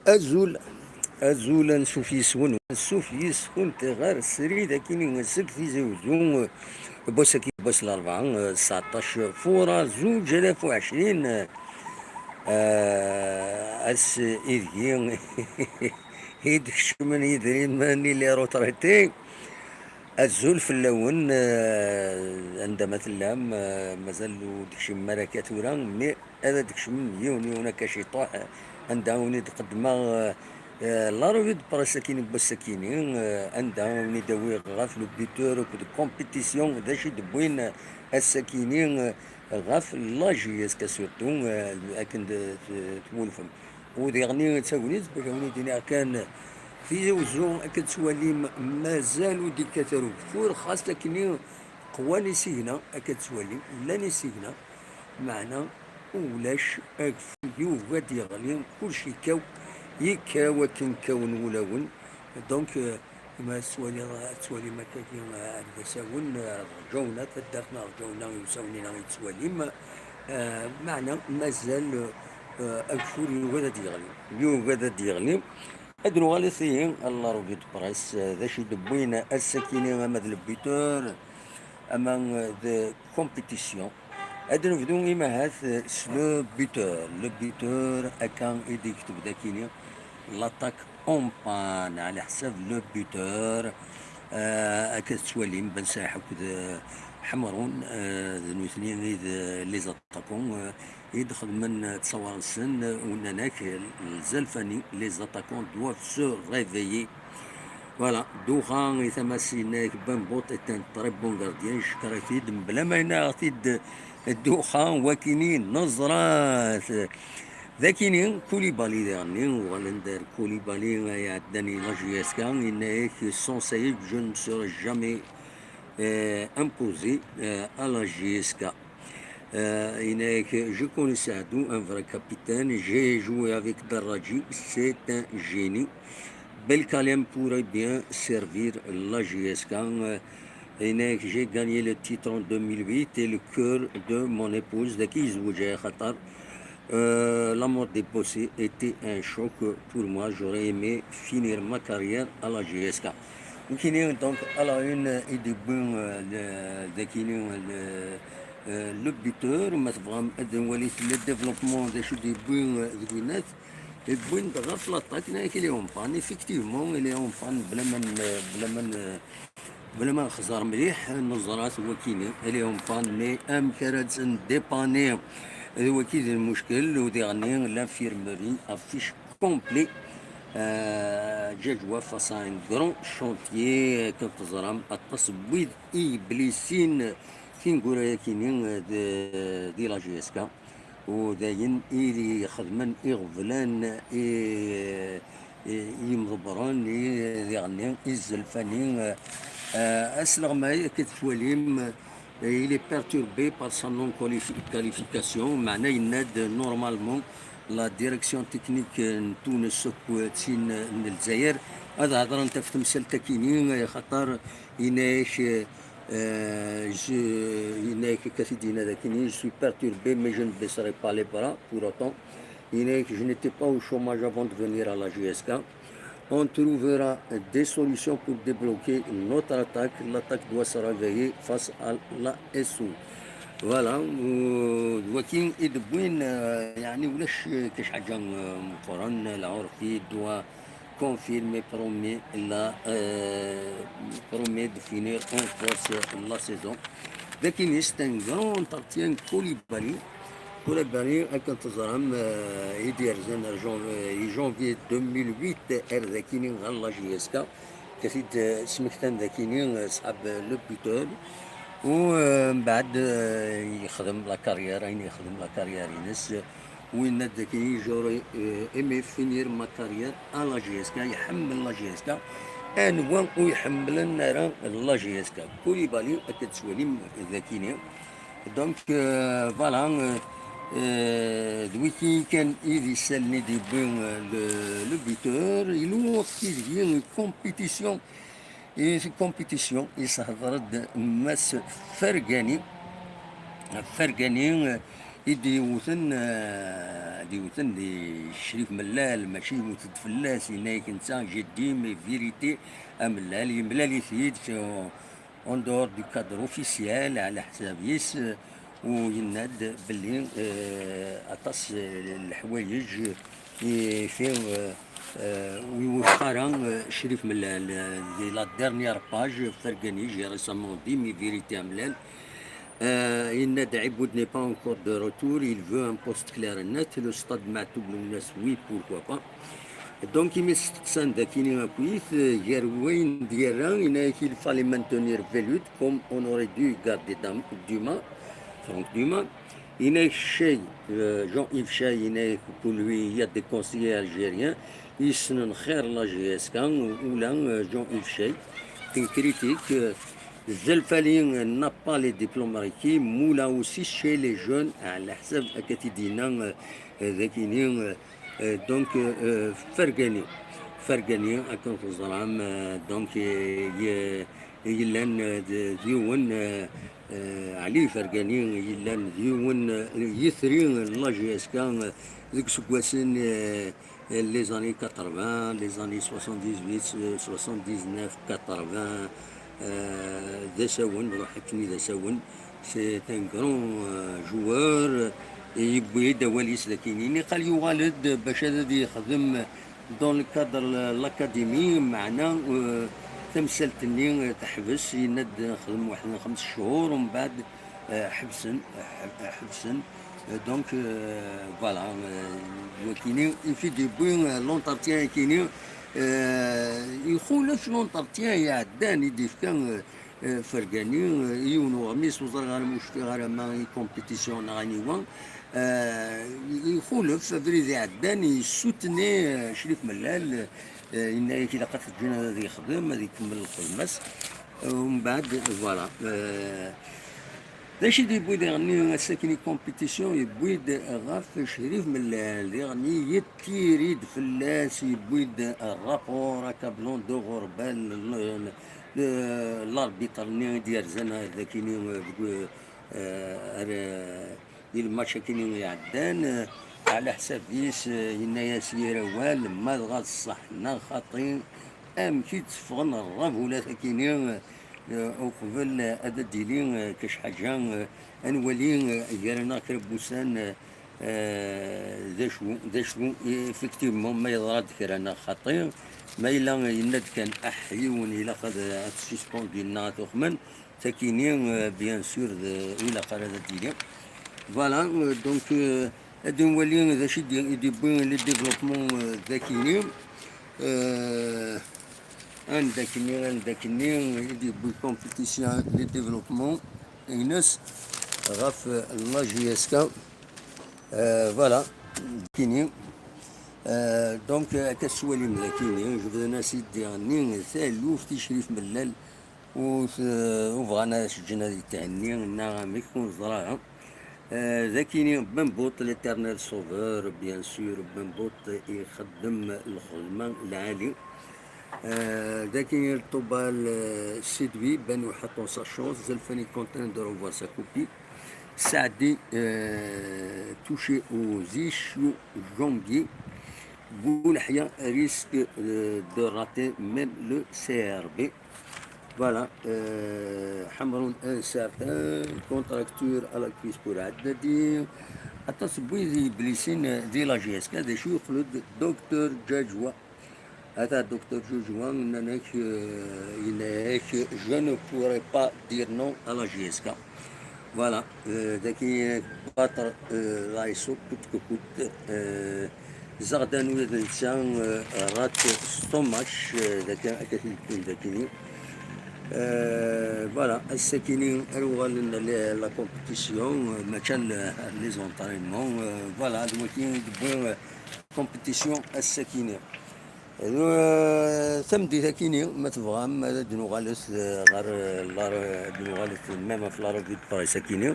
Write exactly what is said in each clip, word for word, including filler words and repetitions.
Azul, azul, ansuf yis-wen, ansuf yis-went ɣer srid akkin seg Tizi Uzzu, n wass-agi, n wass n Larebɛa, eh, tseɛṭac fura zuǧ alaf u ɛecrin, eh, ass ideg i d-kecmen yidrimen i les retraités. Azul fell-awen, eh, anda ma tellam, eh, mazal ur d-kecmem ara akka tura, mais ad d-kecmem yiwen yiwen akka ciṭuḥ, anda i wen-id-qeddmeɣ, eh, la revue de presse akkin n wass-akini, eh, anda i wen-id-awiɣ ɣef le buteur akked compétition, d acu i d-wwin ass-akini, eh, ɣef la J S K surtout, eh, akken d-, t-, twulfem. U diɣen d tagnit, bac a wen-id-iniɣ kan, Tizi Uzzu, akken tettwalim, mazal ur d-ikkat ara ugeffur, xas akkenni qwan isigna, akken tettwalim, llan isigna, meɛna ulac ageffur, yugi ad d-yeɣli, kullec yekkaw, yekkaw akken kkawen wulawen. Donc, euh, ma tettwaliḍ, ad tettwalim akkagi, euh, ar d asawen, euh, Rǧawna, taddart n Rǧawna, i usawen-ina i tettwalim, euh, meɛna mazal, euh, ageffur yugi ad d-yeɣli. Yugi ad d-yeɣli. Ad nuɣal ihi ɣer la revue de presse, euh, d acu i d-wwin ass-akini ama d le buteur, ama, euh, d compétition. Ad nebdu imahat, euh, s le buteur. Le buteur, akka i d-yekteb dakini, l'attaque en panne, ɛla ḥsab le buteur. Euh, akka tettwalim, Ben Sayeḥ akked, euh, Ḥemrun, euh, d nutni i d, euh, les attaquants, euh, i d-xedmen, euh, ttṣawar-nsen, euh, u nnan-ak, euh, les Alfani, les attaquants doivent se réveiller. Voilà, Ddukha i tama-s yenna-ak, Ben Bot est un très bon gardien, yeckeṛ-it-id, mebla ma yenna-aɣ-t-id Ddukha, wakini neẓra-t. Dakini, Koulibaly diɣenni, uɣalen-d ar Koulibaly, ay iɛeddan i la J S K, yenna-ak, sans Saïd, je ne me serais jamais, euh, imposé, euh, à la J S K. Euh, yenna-ak, je connais Saadou, un vrai capitaine, j'ai joué avec Darradji, c'est un génie. Belkhalem pourrait bien servir la J S K. Euh, yenna-ak, j'ai gagné le titre en deux mille huit et le cœur de mon épouse, daki yezweǧ, axaṭer, euh, la mort de Bossé était un choc pour moi, j'aurais aimé finir ma carrière à la J S K. Nekkini, donc, à la une, i d-yewwi, euh, le, dakini, le, euh, le buteur, ma tebɣam ad nwali le développement d acu d-yewwi, euh, deg winnat, yewwin-d ɣef l'attaque, nekk il est en panne, effectivement, il est en panne, bla ma n-, bla ma n-, bla ma nexẓer mliḥ, neẓra-t wakini, il est en panne, mais amek ara tt-ndépanner? D waki d lmuckel, u diɣenni l'infirmerie affiche complet. Euh, Djadjoua face à un grand chantier, akken teẓram, aṭas n wid i yeblisin tineggura-yakini, euh, de, di la J S K. U d ayen i d-ixedmen iɣeblan, i, i yimḍebbren, i diɣenni, i zelfani, euh, euh, asleɣmay, akka tettwalim, euh, il est perturbé par sa non-qualifi-, qualification, meɛna yenna-d normalement la direction technique n Tunes akked tin n Lezzayer ad hedrent ɣef temsalt-akini, xaṭer yenna-ak, euh, je, yenna-ak akka t-id-yenna dakini, je suis perturbé, mais je ne baisserai pas les bras pour autant. Yenna-ak, je n'étais pas au chômage avant de venir à la J S K. On trouvera des solutions pour débloquer notre attaque. L'attaque doit se réveiller face à la S O. Voilà, u d wakin i d-wwin, euh, yeɛni ulac, euh, kac ḥaǧa, euh, meqqren, l'Aurfi doit confirmer, promet la, euh, promet de finir en force la saison. Dakini, c'est un grand entretien, Koulibaly. Koulibaly, akken teẓram, euh, i d-yerzan ar jan-, euh, i janvier deux mille huit, ar dakini ɣer la J S K. Kati-d, euh, smektan dakini, euh, ṣab, euh, le buteur. U, euh, mbeɛd, euh, yexdem la carrière, ayen yexdem la carrière-ines. Win ad dakini, j'aurais, euh, aimé finir ma carrière à la J S K, iḥemmel la J S K. Anwa ur iḥemmlen ara la J S K? Koulibaly, akka tettwalim dakini. Donc, euh, voilà, euh, euh, d wiki kan i d isallen i d-yewwi, euh, le, le buteur. Illu waqt i deg compétition, i compétition, yessehder-d Mass Fergani. Fergani, euh, I d-yewten, eh, d-yewten di Crif Mellal, mačči yewwet-d fell-as, yenna-yak netta, j'ai dit mes vérités, amellal, yemlal-it-id, c'est en, en dehors du cadre officiel, ɛla ḥsab-is, eh, u yenna-d belli, eh, aṭas, eh, n leḥwayeǧ i fi, eh, eh, ur iwufeq ara, eh, Crif Mellal, eh, di la dernière page, Fergani, j'ai récemment dit mes vérités, amellal. Euh, yenna-d Ɛibud n'est pas encore de retour, il veut un poste clair et net, le stade Maɛtub Lwennas, oui, pourquoi pas. Donc, imi steqsan-d akini akkit, gar wayen d-yerra, yenna-yak il fallait maintenir Velud, comme on aurait dû garder Dam-, Dumas, Franck Dumas. Yenna-yak Chay, euh, Jean-Yves Chay, yenna-yak pour lui, il y a des conseillers algériens, yessnen xir la J S K, ula, euh, Jean-Yves Chay, une critique, euh, Zelfali, euh, n'a pas les diplômes requis, Moula aussi chez les jeunes, ɛla ḥsab akka t-id-yenna, euh, euh, dakini, euh, euh, donc, euh, euh, Fergani. Fergani, akken teẓram, euh, donc, euh, y-, yellan, euh, d, d yiwen, euh, euh, Ali Fergani, yellan d yiwen, euh, yitri n la J S K, euh, deg iseggasen, euh, les années quatre-vingts, les années soixante-dix-huit, euh, soixante-dix-neuf, quatre-vingts, euh, d asawen, ruḥ akken i d asawen. C'est un grand, euh, joueur, et yewwi-d awal-is dakini. Niqal yuɣal-d bac ad, ad yexdem dans le cadre de l'académie, meɛna, euh, tamsalt-nni, euh, teḥbes, yenna-d xdem waḥed n xems cchur, umbeɛd, euh, ḥebsen, euh, ḥeb-, ḥebsen. Euh, donc, euh, voilà, euh, wakini, i fi d-yewwi, euh, l'entretien akini, euh, ixulef l'entretien iɛeddan i d-ifka, euh, euh, Fergani, euh, yiwen uɣmis, ur ẓriɣ ara, ur cfiɣ ara ma i compétition neɣ aniwa. Euh, ixulef abrid iɛeddan, yessutni, euh, Crif Mellal, euh, yenna-yak ilaq ad t-ǧǧen ad yexdem, ad ikemmel lxedma-s. Euh, umbeɛd, voilà. Euh, d acu i d-yewwi diɣenni ass-akin i compétition, yewwi-d ɣef Crif Mellal, diɣenni yettiri-d fell-as, yewwi-d rapport accablant d uɣerbal, l-, l-, l'arbitre-nni i d-yerzan ar dakini, euh, deg, euh, ar, euh, di lmatch akini iɛeddan, euh, ɛla ḥsab-is, euh, yenna-yas yir awal, ma dɣa d ṣṣeḥ neɣ xaṭi, amek i d-tteffɣen rrabulat akini, euh, uqbel, euh, ad d-tili, euh, kac ḥaǧa, euh, ad nwali, euh, gar-aneɣ kra n wussan, euh, euh, d acu, d acu, effectivement, ma yeḍra-d kra neɣ xaṭi, ma yella yenna-d kan aḥ yiwen ilaq ad, ad t-suspendu neɣ ad t-uxmen, takini, euh, bien sûr, d, ur ilaq ara ad d-tili. Voilà, euh, donc, euh, ad nwali d acu i d-, i d-yewwi les développements, euh, dakini. Euh, anda akini, anda akini i d-yewwi compétition les développements ines ɣef, euh, la J S K. Euh, voilà, kini. Euh, donc, euh, akka s walim dakini, jebden-as-id diɣenni taluft i Crif Mellal, ur t-, ur bɣan ara s-ǧǧen ad yethenni, neɣ amek, ur neẓri ara. Euh, dakini Bembout, l'Éternel Sauveur, bien sûr, Bembout ixeddem lxedma lɛali. Euh, dakini Ṭubal, euh, séduit, Benouha tente sa chance, Zelfani content de revoir sa copie. Saadi, euh, touché aux ischios jambiers. Boulahia risque, euh, de rater même le C R B. Voilà, euh, Hamroun incertain, contracture à la cuisse pour Haddadi. Aṭas n wid yeblisin di la J S K, d acu yeqqel-d Docteur Djadjoua. Ata Docteur Djadjoua, nnan-ak, euh, yenna-ak, je ne pourrai pas dire non à la J S K. Voilà, euh, daki quatre, euh, l'A S O, coûte que coûte, euh, Zardan wid netta, euh, rat s ṭṭumac, euh, daki akka t-id-kkun dakini. Euh, voilà, ass-akini ar uɣalen la, la compétition, euh, mačči l-, les entraînements, euh, voilà, d waki i d-wwi, euh, compétition ass-akini. Euh, tameddit akini, ma tebɣam, ad d-nuɣalet, euh, ɣer, euh, la re-, ad d-nuɣalet même ɣef la revue de presse akini.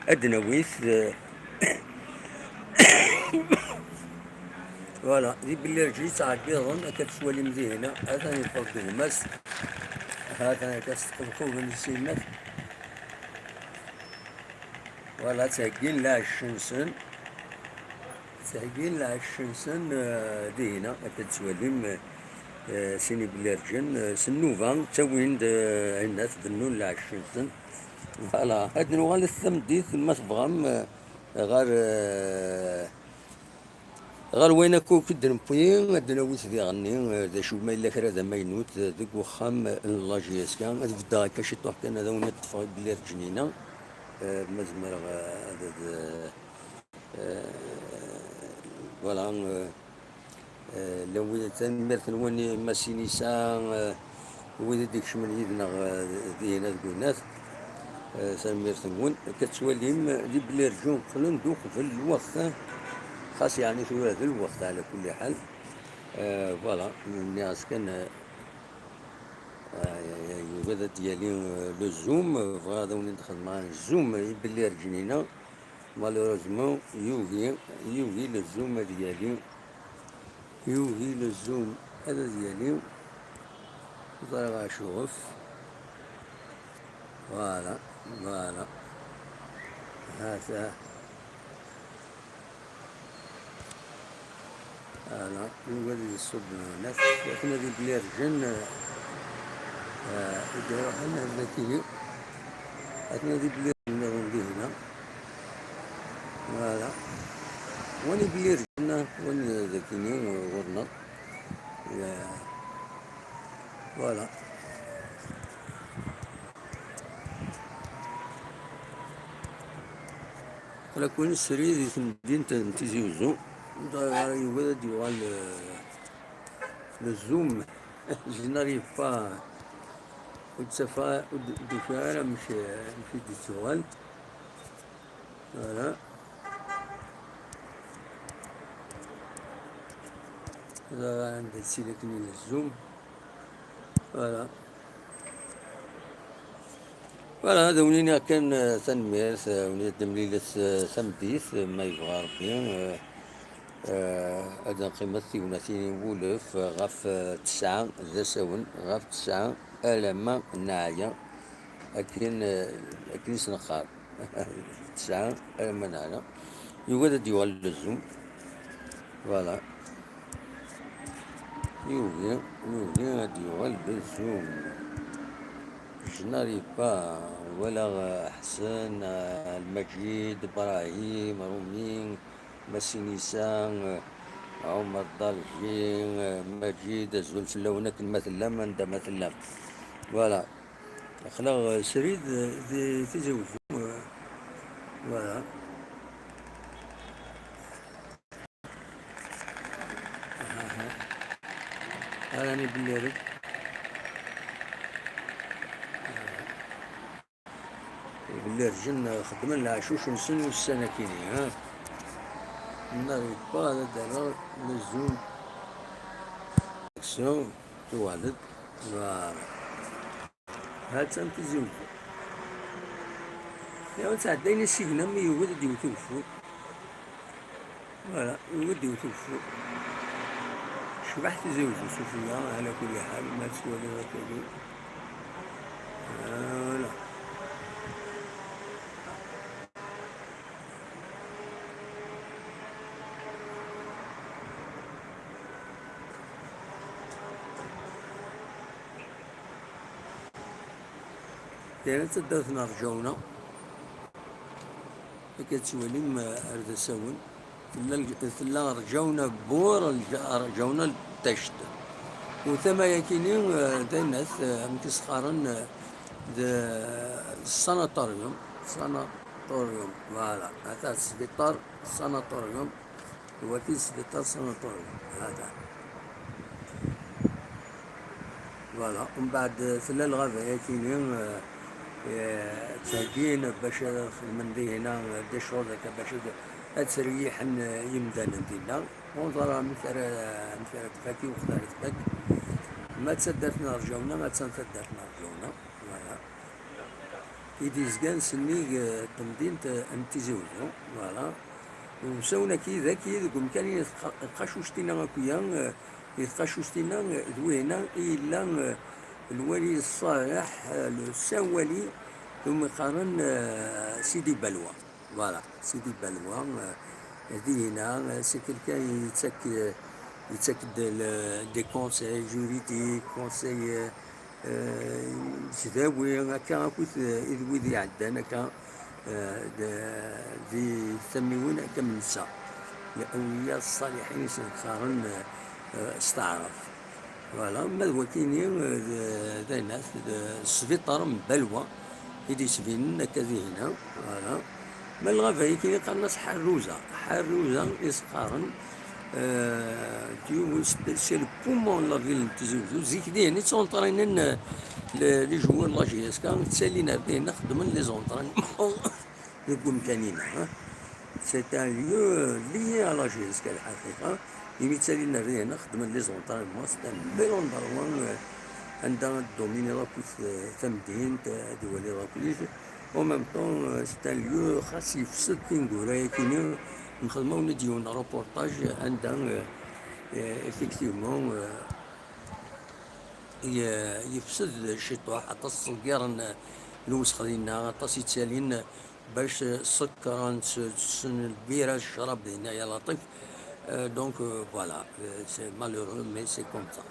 Ad d-nawit, euh, voilà, di Bellerǧi ttɛeggiḍen, akka tettwalim di hna, atan yeffeɣ-d gma-s, atan akka s tqebqubin n ssinat. Voilà, ttheggin lɛecc-nsen. Ttheggin lɛecc-nsen, eh, dihina, akka tettwalim, eh, sin ibellireǧen, eh, s nnuba, ttawin-d, eh, ayen ad bennun lɛecc-nsen. Voilà, ad nuɣalet tameddit, ma tebɣam, eh, ɣer, eh, ɣer wayen akk i d-newwi, ad d-nawi diɣenni, eh, d acu ma yella kra d amaynut, eh, deg uxxam, eh, n la J S K. Ad beddeɣ akka ciṭuḥ kan, ad awen-ṭṭfeɣ ibellireǧen-ina, eh, ma zemreɣ, eh, ad, ad, eh, voilà, eh, eh, llan wid, tanemmirt-nwen i Masinisa, eh, wid i d-ikecmen yid-neɣ, eh, dihin ad gwinnat. Eh, tanemmirt-nwen. Akka tettwalim, eh, d ibellireǧen qqlen-d uqbel lweqt, eh, xas yeɛni tura d lweqt, ɛla kulli ḥal. Eh, voilà, nniɣ-as kan, eh, eh, yugad ad d-yali, eh, le zoom, eh, bɣiɣ ad awen-d-xedmeɣ zoom ibellireǧen-ina. Malheureusement, yugi, yugi le zoom ad yali. Yugi le zoom ad, ad yali. Ẓriɣ acuɣef. Voilà, voilà. Hata. Voilà, yugi ad yessud nnas. Aten ad ibellireǧen, eh, eh, i d-iruḥen ar daki. Aten ad ibellireǧen nniḍen dihina. Voilà. Wani belli rǧuna, wani dakini, ɣur-neɣ. Ya. Voilà. Aql-aken srid di temdint n Tizi Uzzu. Dɣa yugi ad d-yuɣal, eh, le zoom. Je n'arrive pas. Ur d-, ur d-, ur d-ufiɣ ara amek, amek i d-yettuɣal. Voilà. Anda ttilakni le zoom. Voilà. Voilà, ad awen-iniɣ kan, eh, tanemmirt, eh, ad nemlilet, eh, tameddit, eh, ma yebɣa Rebbi, eh, eh, ad neqqimet tignatin n wulef, eh, ɣef, eh, tesɛa d asawen, ɣef tesɛa alamma neɛya, akken, eh, akken i s-neqqar. Tesɛa alamma neɛya. Yugi ad d-yuɣal le zoom. Voilà. Yugi, yugi ad d-yuɣal le zoom. Je n'arrive pas. Walaɣ, eh, Ḥsen, eh, Lmajid, Brahim, Rumi, Masinisa, eh, Ɛumer Dalji, eh, Majid, azul fell-awen akken ma tellam, anda ma tellam. Voilà. Aql-aɣ srid di Tizi Wezzu. Voilà. Aha. Ara nibellireǧ. Ibellireǧen xeddmen leɛcuc-nsen ussan-akini, ha? N'arrive pas ad d-rreɣ le zoom. Action, tuɣal-d. Voilà. Ha-tt-an Tizi Wezzu. Yaw, ttɛeddayen asigna mi yugi ad d-iwet ugeffur. Voilà, yugi ad d-iwet ugeffur. Tecbeḥ Tizi Wezzu s ufella, ɛla kulli ḥal, ma tettwaliḍ akkagi. Voilà. Yerna d taddart n Rǧawna. Akka tettwalim, eh, ar d asawen. Tella lj-, tella Rǧawna Bur, Rǧ-, Rǧawna Ltact. U tama-yakini, eh, d ayennat, eh, amek i s-qqaren, eh, d sanatorium. Sanatorium, voilà. Ata sbiṭar, sanatorium. Wati sbiṭar sanatorium. Hada. Voilà. Umbeɛd, eh, tella lɣaba-yakini, eh, eh, ttheggin bac ad xedmen dihina, eh, des choses akka bac ad, ad ttreyiḥen, eh, yimdanen dinna. Ur neẓri amek ara, amek ara tfak, i weqt ara tfak. Ma d taddart n Rǧawna, ma d taddart n Rǧawna. Voilà. I d-yezgan sennig, eh, temdint, eh, n Tizi Wezzu. Voilà. Usawen-agi d agi deg umkan i tqa-, tqacuct-ina akk-ya, eh, i tqacuct-ina, eh, d wihina i yella, eh, lwali ṣṣaleḥ, eh, le saint wali, umi qqaren, eh, Sidi Balwa. Voilà, Sidi Balwa, euh, dihin, euh, c'est quelqu'un qui check, euh, qui check de, le- des conseils juridiques, conseils euh, euh, s dawi, akka akked euh, d wid iɛeddan akka euh, d- di tamiwin akka am netta. Lawliya ṣṣaliḥin i sen-qqaren euh, euh, s taɛrabt. Voilà, ma d wakini, euh, d- d aynas, d sbiṭar n Balwa i d-yettbinen akka dihina. Voilà. Ma lɣaba-agi qqaren-as Ḥerruza. Ḥerruza i s-qqaren, euh, du- c'est le poumon de la ville n Tizi Uzzu. Zik dihin i ttɛenṭrinen euh, les joueurs de la J S K, ttalin ar dihin xeddmen les entraînements deg umkan-ina. C'est un lieu lié à la J S K, lḥaqiqa. Imi ttalin ar dihin xeddmen les entraînements, c'est un bel endroit euh, anda ad dominiḍ akked euh, tamdint, ad iwaliḍ akked. En même temps, euh, c'est un lieu xas yefsed tineggura-yakini. Nxedm-awen-d yiwen reportage anda euh, euh, effectivement euh, y- yefsed ciṭuḥ, aṭas ttṣeggiren euh, lwesx dinna, aṭas yettalin euh, bac euh, ṣekkren s- ssen lbira, ccrab dinna ya Laṭif. Euh, donc euh, voilà, euh, c'est malheureux, mais c'est comme ça.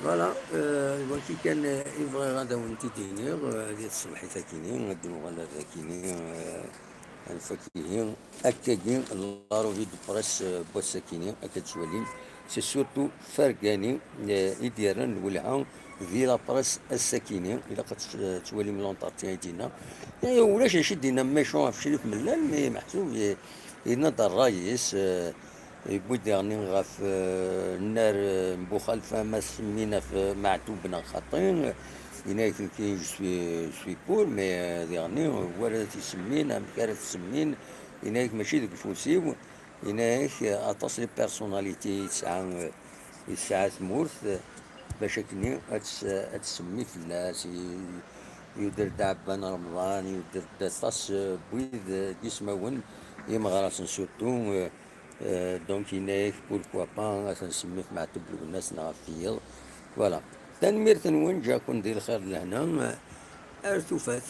Voilà, euh, wagi kan euh, i bɣiɣ ad awen-t-id-iniɣ euh, di tṣebḥit-akini, ad d-nuɣal ar dakini euh, ad nfak ihi. Akkagi, la revue de presse euh, n wass-akini, akka tettwalim, c'est surtout Fergani euh, i d-yerran lwelha di la presse ass-akini. Ilaq ad tt- tettwalim l'entretien i d-yenna. Eh, ulac acu i d-yenna méchant ɣef Crif Mellal, mais meḥsub eh, yenna-d ṛṛay-is. Euh, Yewwi-d daɣen ɣef euh, nnar euh, n Buxalfa ma semmin ɣef euh, Meɛtub neɣ xaṭi. Yenna-yak nekki je suis, je suis pour, mais euh, daɣen euh, war ad t-isemmin, amek ara t-semmin. Yenna-yak mačči deg ufus-iw. Yenna-yak euh, aṭas les personnalités i tesɛa euh, i tesɛa tmurt euh, bac akken ad tes- ad tsemmi fell-as. I- Yuder-d Ɛebban Remḍan, yuder-d aṭas euh, n wid euh, d ismawen imeɣrasen surtout. Euh, Euh, donc yenna-yak pourquoi pas ad t-nsemmi ɣef Meɛtub Lwennas neɣ ɣef wiyiḍ. Voilà. Tanemmirt-nwen, ǧǧiɣ-ken di lxir d lehna. Ar tufat.